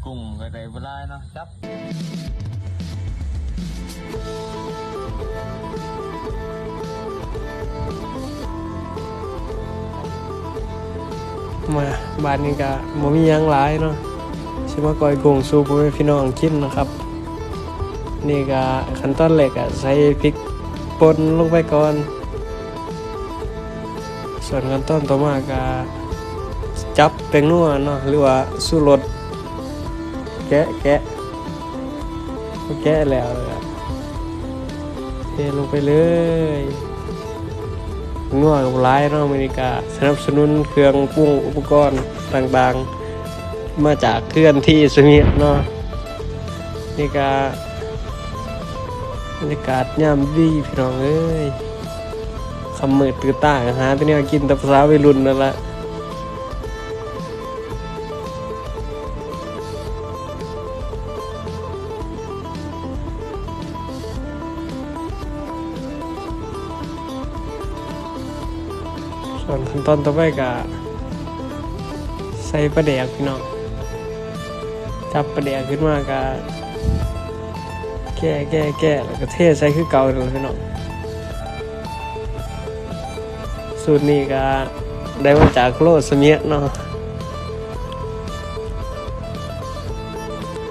ກຸ້ງກໍໄດ້ບໍ່ຫຼາຍເນາະ ຈັບ ມາ ບາດນີ້ກໍບໍ່ມີຫຍັງຫຼາຍເນາະ ຊິມາກ້ອຍກຸ້ງສູ່ພໍ່ແມ່ພີ່ນ້ອງກິນເນາະຄັບ. ນີ້ກໍຂັ້ນຕອນແລກກໍໃສ່ພິກປົ່ນລົງໄປກ່ອນ. ສ່ວນຂັ້ນຕອນຕໍ່ມາກໍຈັບແປ້ງນົວເນາະ ຫຼືວ່າຊູລົດ ແກະ ແກະ ແກະແລ້ວກໍເທລົງໄປເລີຍ. ນົວກໍບໍ່ຫຼາຍເນາະ ມື້ນີ້ກໍສະໜັບສະໜູນເຄື່ອງປຸງອຸປະກອນຕ່າງໆ ມາຈາກເຮືອນທີ່ສະເໝຍເນາະ. ນີ້ກໍບັນຍາກາດຍາມດີພີ່ນ້ອງເອີຍ ຄ່ຳມືດຕື່ນຕາຫາແຕ່ແນວກິນຕາມພາສາໄວລຸ້ນນັ້ນລະ. ສ່ວນຂັ້ນຕອນຕໍ່ໄປກະໃສ່ປາແດກພີ່ນ້ອງ ຈັບປາແດກຂຶ້ນມາກະແກ່ໆໆ ແລ້ວກະເທໃສ່ຄືເກົ່ານັ້ນແຫຼະພີ່ນ້ອງ. ສູດນີ້ກະໄດ້ມາຈາກໂລສະເໝຍເນາະ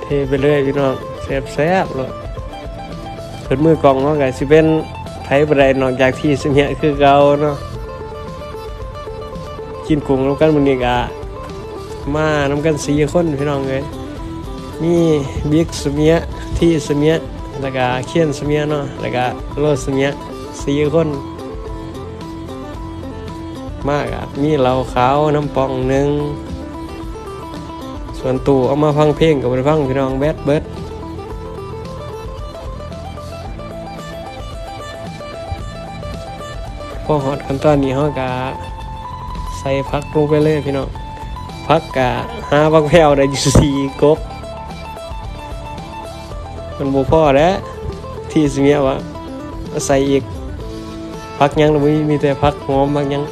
ເທໄປເລີຍພີ່ນ້ອງ ແຊບໆໂລດ. ເພິ່ນມືກ້ອງເຮົາກະຊິເປັນໃຜບໍ່ໄດ້ນອກຈາກທີ່ສະເໝຍຄືເກົ່າເນາະ. ກິນກຸ້ງນຳກັນມື້ນີ້ກະມານຳກັນສີ່ຄົນພີ່ນ້ອງເອີຍ ມີບິກສະເໝຍ ທີ່ສະເໝຍ ແລ້ວກະຄຽນສະເໝຍເນາະ ແລ້ວກະໂລສະເໝຍ ສີ່ຄົນ. ມາກະມີເຫຼົ້າຂາວນຳປ່ອງໜຶ່ງ ສ່ວນຕູ້ເອົາມາຟັງເພງກໍບໍ່ໄດ້ຟັງພີ່ນ້ອງ ແບັດເບິດ. ພໍຮອດຂັ້ນຕອນນີ້ເຮົາກະໃສ່ຜັກລົງໄປເລີຍພີ່ນ້ອງ ຜັກກະຫາຜັກແພ້ວໄດ້ຢູ່ສີ່ກົກ ມັນບໍ່ພໍແຫຼະ ທີ່ຊິເມຍວ່າໃສ່ອີກ ຜັກຫຍັງລະບໍ່ມີ ມີແຕ່ຜັກຫອມ ຜັກຫຍັງ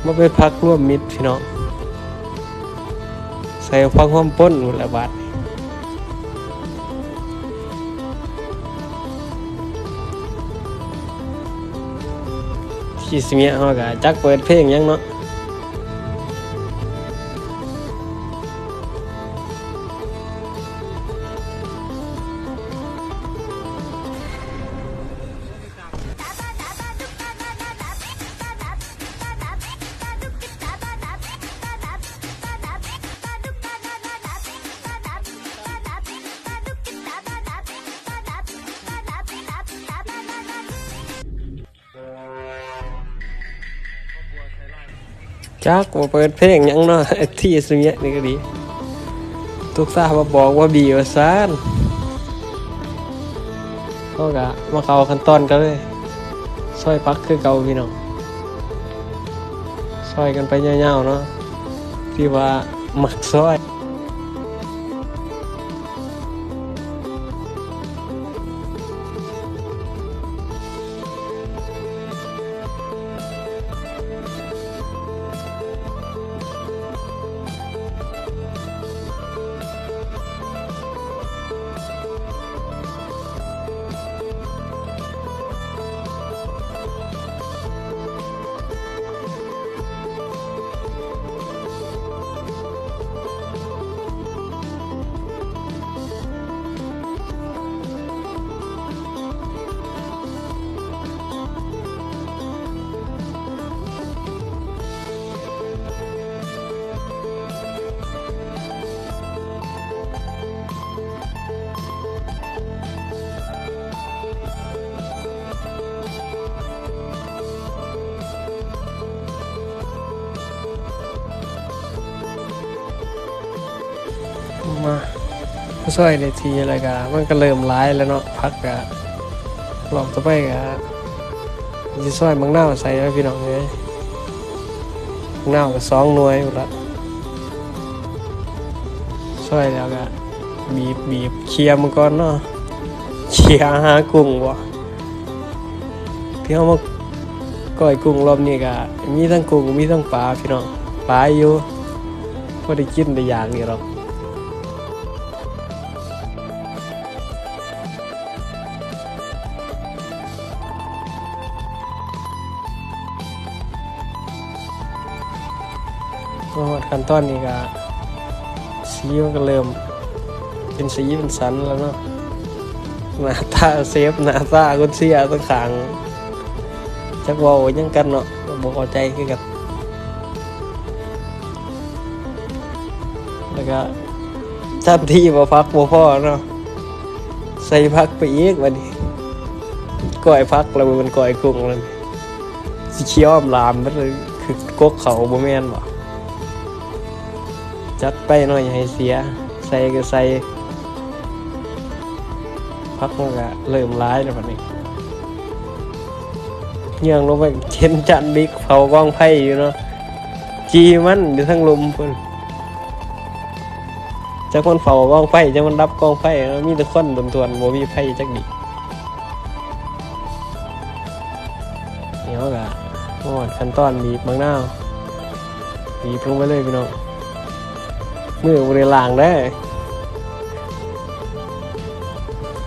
ມາເປັນຜັກລວມມິດພີ່ນ້ອງ ໃສ່ຜັກຫອມປົ່ນພຸ້ນລະບາດນີ້. ທີ່ຊິເມຍເຮົາກະຈັກເປີດເພງຫຍັງເນາະ. ຈັກວ່າເປີດເພງຫຍັງເນາະ ທີ່ສຸເມຍນີ້ກໍດີ ທຸກຊາວ່າບອກວ່າບີວ່າຊັ້ນ. ເຮົາກະມາເຂົ້າຂັ້ນຕອນກັນເລີຍ ຊອຍຜັກຄືເກົ່າພີ່ນ້ອງ ຊອຍກັນໄປຍາວໆເນາະ ທີ່ວ່າມັກຊອຍ. ມາ ພໍຊອຍໄດ້ທີ່ແລ້ວກະ ມັນກະເລີ່ມຫຼາຍແລ້ວເນາະ ຜັກກະ ລອບຕໍ່ໄປກະຊິຊອຍໝາກນາວໃສ່ແລ້ວພີ່ນ້ອງເອີຍ ໝາກນາວກະສອງໜ່ວຍພຸ້ນລະ ຊອຍແລ້ວກະ ບີບໆ ເຄຍມັນກ່ອນເນາະ ເຄຍຫາກຸ້ງບໍ ທີ່ເຮົາມາກ້ອຍກຸ້ງລອບນີ້ກະ ມີທັງກຸ້ງ ມີທັງປາພີ່ນ້ອງ ຫຼາຍຢູ່ ພໍໄດ້ກິນໄດ້ຢາກຢູ່ດອກ. ມາຮອດຂັ້ນຕອນນີ້ກະ ສີມັນກະເລີ່ມເປັນສີເປັນສັນແລ້ວເນາະ. ໜ້າຕາເຊຟ ໜ້າຕາຄົນເຊຍຕ່າງຂ້າງ ຈັກເວົ້າຫຍັງກັນເນາະ ບໍ່ເຂົ້າໃຈຄືກັນ. ແລ້ວກະ ທັນທີວ່າຜັກບໍ່ພໍເນາະ ໃສ່ຜັກໄປອີກບາດນີ້. ກ້ອຍຜັກແລ້ວ ມັນກ້ອຍກຸ້ງແລ້ວ ຊິຂຽວອຳລາມເບິດເລີຍ ຄືກົກເຂົ້າບໍ່ແມ່ນບໍ? ຈັດໄປເນາະ ຢ່າໃຫ້ເສຍ ໃສ່ກະໃສ່. ຜັກມັນກະເລີ່ມຫຼາຍແລ້ວບາດນີ້ ຍ່າງລົງໄປເຫັນຈານບິກເຝົ້າກອງໄຟຢູ່ເນາະ ຈີ່ມັນຢູ່ທາງລຸ່ມພຸ້ນ. ຈັກມັນເຝົ້າກອງໄຟ ຈັກມັນດັບກອງໄຟເນາະ ມີແຕ່ຄວັນຖ້ວນໆ ບໍ່ມີໄຟຈັກດິ. ນີ້ເຮົາກະຮອດຂັ້ນຕອນບີບໝາກນາວ ບີບລົງໄປເລີຍພີ່ນ້ອງ. ມືບໍ່ໄດ້ລ້າງເດີ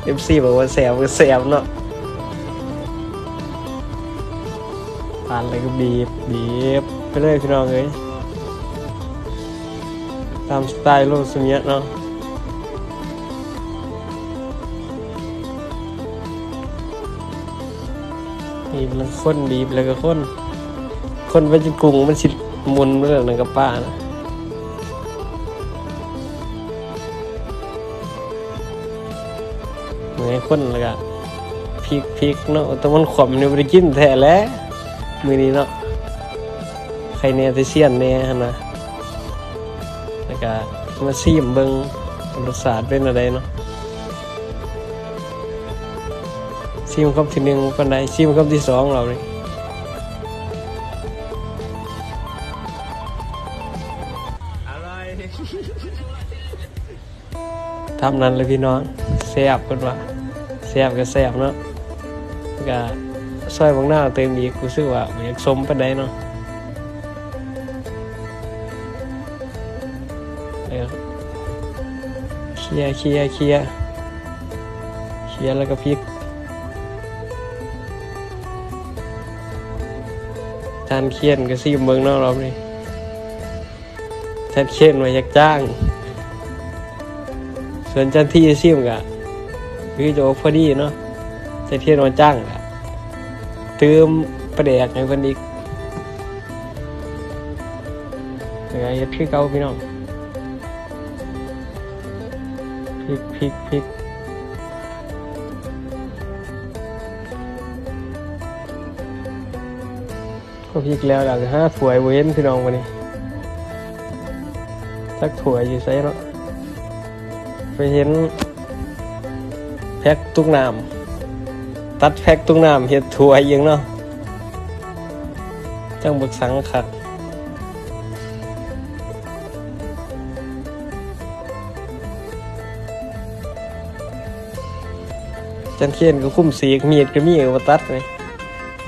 ເອັຟຊີບອກວ່າແສບ ກະແສບເນາະ. ປາດແລ້ວກະບີບ ບີບໄປເລີຍພີ່ນ້ອງເອີຍ ຕາມສະໄຕໂລເຊຍເນາະ. ບີບແລ້ວຄົນ ບີບແລ້ວກະຄົນ ຄົນໄປຈົນກຸ້ງມັນຊິໝຸ່ນໄປແລ້ວ ນັ້ນກະປານະ. ເມື່ອຍຄົນແລ້ວກະພິກໆເນາະ ແຕ່ມັນຂວ້ຳນີ້ບໍ່ໄດ້ກິນແທ້ແຫຼະມື້ນີ້ເນາະ ໃຄແນ່ແຕ່ຊຽນແນ່ຫັ້ນນະ. ແລ້ວກະມາຊີມເບິ່ງ ລົດຊາດເປັນແນວໃດເນາະ. ຊີມຄຳທີໜຶ່ງບໍ່ປານໃດ ຊີມຄຳທີສອງລອບນີ້ ຕາມນັ້ນແຫຼະພີ່ນ້ອງ ແຊບເພິ່ນວ່າ ແຊບກະແຊບເນາະ. ກະຊອຍບັກນາວຕື່ມອີກ ຮູ້ສຶກວ່າບໍ່ຢາກສົ້ມປານໃດເນາະ. ເອີ ເຄຍ ເຄຍ ເຄຍ ເຄຍແລ້ວກະພິກ. ຈານຄຽນກະຊີມເບິ່ງເນາະລອບນີ້ ຈານຄຽນວ່າຢາກຈ້າງ ສ່ວນຈານທີຊີມກະຄືຈະພໍດີເນາະ ຈານຄຽນວ່າຈ້າງກະຕື່ມປາແດກໃຫ້ເພິ່ນອີກ. ແລ້ວກະເຮັດຄືເກົ່າພີ່ນ້ອງ ພິກ ພິກ ພິກ. ພໍພິກແລ້ວ ແລ້ວກະຫາຖ້ວຍບໍ່ເຫັນພີ່ນ້ອງບາດນີ້ ຈັກຖ້ວຍຢູ່ໃສເນາະ. ໄປເຫັນແພັກຕຸກນ້ຳ ຕັດແພັກຕຸກນ້ຳເຮັດຖ້ວຍອີກເນາະ ຈັ່ງບັກສັງຄັກ. ຈັນຄຽນກະຄຸມສີກ ມີດກະມີ ກະບໍ່ຕັດເລີຍ.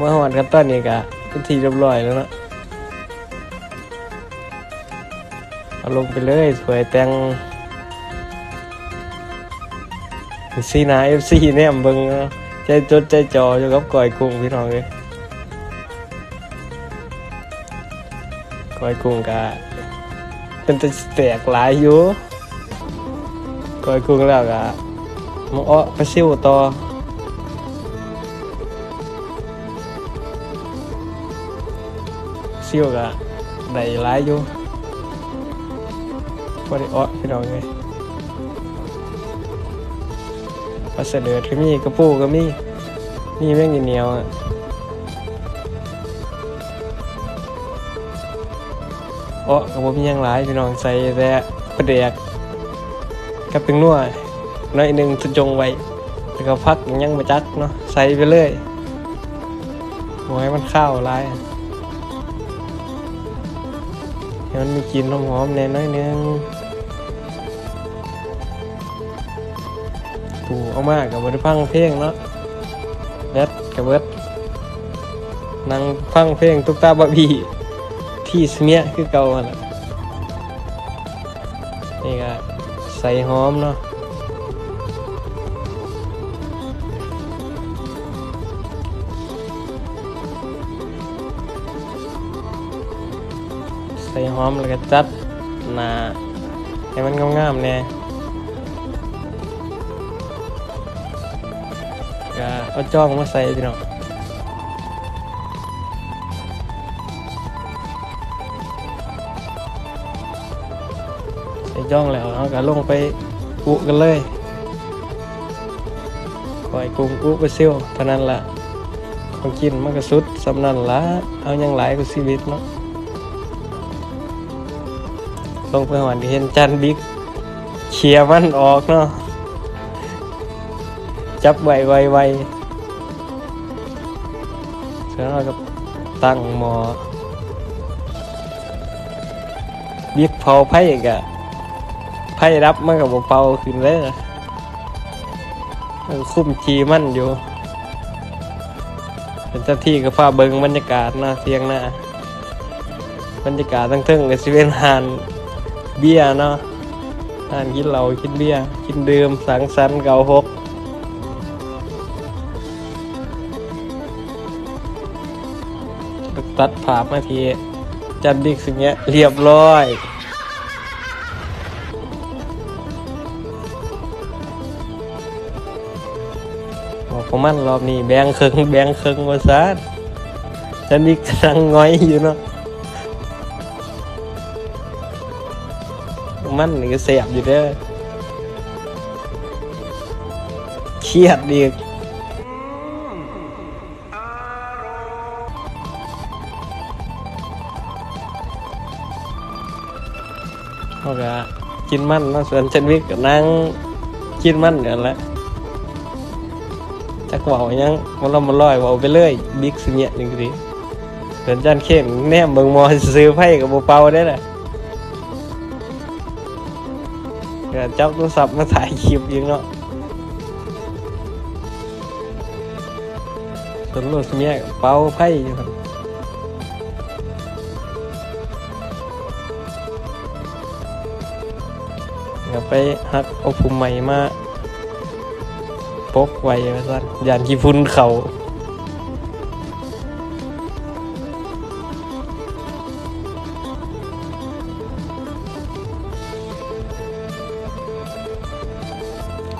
ມາຮອດຂັ້ນຕອນນີ້ກະເປັນທີ່ຮຽບຮ້ອຍແລ້ວເນາະ. ເອົາລົງໄປເລີຍ ຖ້ວຍແຕ່ງ. ສີໜ້າເອັຟຊີແນມເບິ່ງເນາະ ໃຈຈົດໃຈຈໍຢູ່ກັບກ້ອຍກຸ້ງພີ່ນ້ອງເອີຍ. ກ້ອຍກຸ້ງກະເປັນຕາຊິແຕກຫຼາຍຢູ່ ກ້ອຍກຸ້ງແລ້ວກະມາເອາະປາຊິວຕໍ່. ຊິວກະໄດ້ຫຼາຍຢູ່ ພໍໄດ້ເອາະພີ່ນ້ອງເອີຍ. ປາສະເດີດກະມີ ກະປູກະມີ ມີແມງອີໜຽວອະ. ເອາະກະບໍ່ມີຫຍັງຫຼາຍພີ່ນ້ອງ ໃສ່ແຕ່ປາແດກກັບແປ້ງນົວໜ້ອຍໜຶ່ງ ຈະຈົ່ງໄວ້ ແລ້ວກະຜັກຫຍັງບໍ່ຈັກເນາະ ໃສ່ໄປເລີຍ ບໍ່ໃຫ້ມັນຄາວຫຼາຍ ໃຫ້ມັນມີກິ່ນຫອມໆແດ່ໜ້ອຍໜຶ່ງ. ປູເອົາມາກະບໍ່ໄດ້ຟັງເພງເນາະ ແບັດກະເບິດ ນັ່ງຟັງເພງຕຸກຕາບາບີ ທີ່ສະເມຍຄືເກົ່າຫັ້ນລະ. ນີ້ກະໃສ່ຫອມເນາະ ໃສ່ ໃສ່ຫອມ ແລ້ວກໍຈັດໜ້າໃຫ້ມັນງາມໆແດ່ ກໍເອົາຈອງມາໃສ່ພີ່ນ້ອງ. ໃສ່ຈອງແລ້ວ ເຮົາກໍລົງໄປອຸກັນເລີຍ. ກ້ອຍກຸ້ງອຸປາຊິວເທົ່ານັ້ນລະ ຂອງກິນມັນກໍສຸດສ່ຳນັ້ນລະ ເຮົາຍັງຫຼາຍກວ່າຊີວິດເນາະ. ລົງໄປຮອດກໍເຫັນຈານບິກເຄຍມັນອອກເນາະ ຈັບໄວໆ ເສັດແລ້ວກໍຕັ້ງໝໍ້ ບິກເຜົາໄຟກໍ ໄຟດັບມັນກໍບໍ່ເປົ່າຂຶ້ນເລີຍ. ເອີ ຄຸມຈີ່ມັນຢູ່ ເປັນເຈົ້າທີ່ກໍພາເບິ່ງບັນຍາກາດເນາະ ຖຽງນາ ບັນຍາກາດທາງເທິງກໍຊິເປັນຮ້ານເບຍເນາະ ຮ້ານກິນເຫຼົ້າກິນເບຍ ກິນດື່ມສັງສັນເກົ້າຫົກ. ຕັດພາບມາທີ່ຈັນດິກ ຊິງເງຍ ຮຽບຮ້ອຍ. ບອກພວກມັນລອບນີ້ແບ່ງເຄິ່ງ ແບ່ງເຄິ່ງວ່າຊັ້ນ ຈັນດິກກຳລັງຫງອຍຢູ່ເນາະ. ມັນນີ້ກໍແຊບຢູ່ເດີ ຄຽດອີກ. ເຮົາກະກິນມັນເນາະ ສ່ວນຈັນວິກກະນັ່ງກິນມັນຫັ້ນແຫຼະ ຈັກເວົ້າຫຍັງ ມາລຳມາລອຍເວົ້າໄປເລີຍ ບິກຊິເງຍະຈັ່ງຊີ້. ສ່ວນຈັນເຄນແນມເບິ່ງໝໍ້ຊື່ໆ ໄຟກະບໍ່ເປົ່າເດ້ລະ ກະຈັບໂທລະສັບມາຖ່າຍຄລິບອີກເນາະ. ສ່ວນໂລດເມຍເປົ່າໄຟຢູ່ຫັ້ນ ກະໄປຫັກເອົາພຸ່ມໄມ້ມາປົກໄວ້ວ່າຊັ້ນ ຢ້ານຂີ້ຝຸ່ນເຂົ້າ.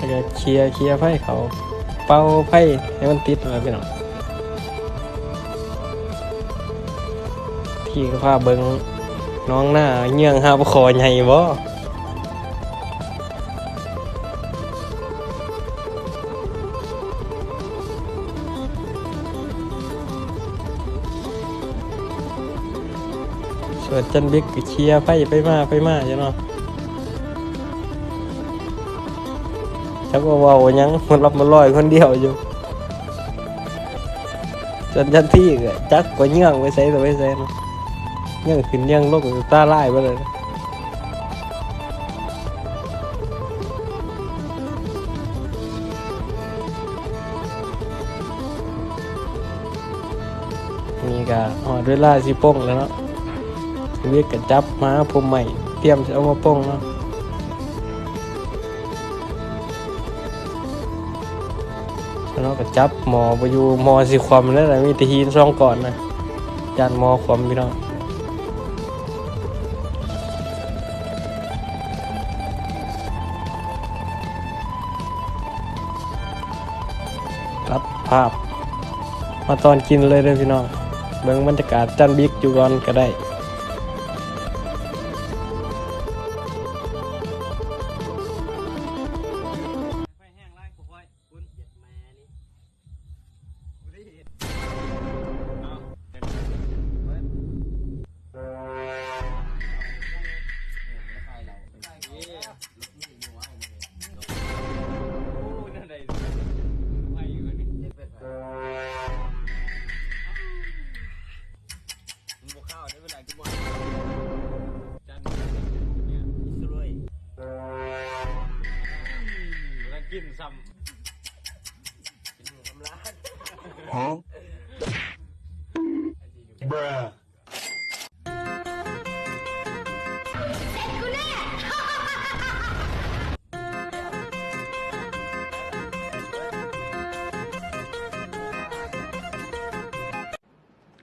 ແລ້ວກະເຄຍ ເຄຍໄຟເຂົ້າ ເປົ່າໄຟໃຫ້ມັນຕິດເນາະພີ່ນ້ອງ. ທີ່ກະພາເບິ່ງໜອງນາເຍືອງຫາປາຄໍ່ໃຫຍ່ບໍ່. ສ່ວນຈັນບິກກະເຄຍໄຟໄປມາໄປມາຢູ່ເນາະ ຈັກວ່າເວົ້າຫຍັງ ມາລຳມາລອຍຄົນດຽວຢູ່. ສ່ວນຈັນທີກະຈັກວ່າເຍືອງໄປໃສຕໍ່ໄປໃສເນາະ ເຍືອງຂຶ້ນເຍືອງລົງ ຕາລາຍເບິດເລີຍ. ນີ້ກະຮອດເວລາຊິປົງແລ້ວເນາະ ເວກກະຈັບມາພຸ່ມໄມ້ ຕຽມຊິເອົາມາປົງເນາະ. ແລ້ວເຮົາກະຈັບໝໍ້ບໍ່ຢູ່ ໝໍ້ຊິຂວ້ຳແລ້ວລະ ມີແຕ່ຫີນສອງກ້ອນນະ ຢ້ານໝໍ້ຂວ້ຳພີ່ນ້ອງ. ຕັດພາບມາຕອນກິນເລີຍເດີພີ່ນ້ອງ ເບິ່ງບັນຍາກາດຈັນບິກຢູ່ກ່ອນກະໄດ້.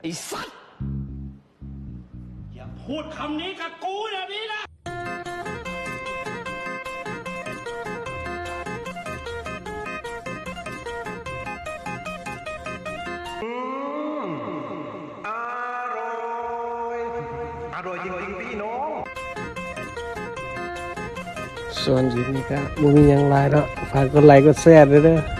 ໄອ້ສັດ ຢ່າໂພ พูดคำนี้กับกูเดี๋ยวนี้นะ อืม อร่อย อร่อยจริงๆ พี่น้อง ສ່ວນຄລິບນີ້ກະບໍ່ມີຫຍັງຫຼາຍເນາະ ຝາກກົດໄລກົດແຊເດີ.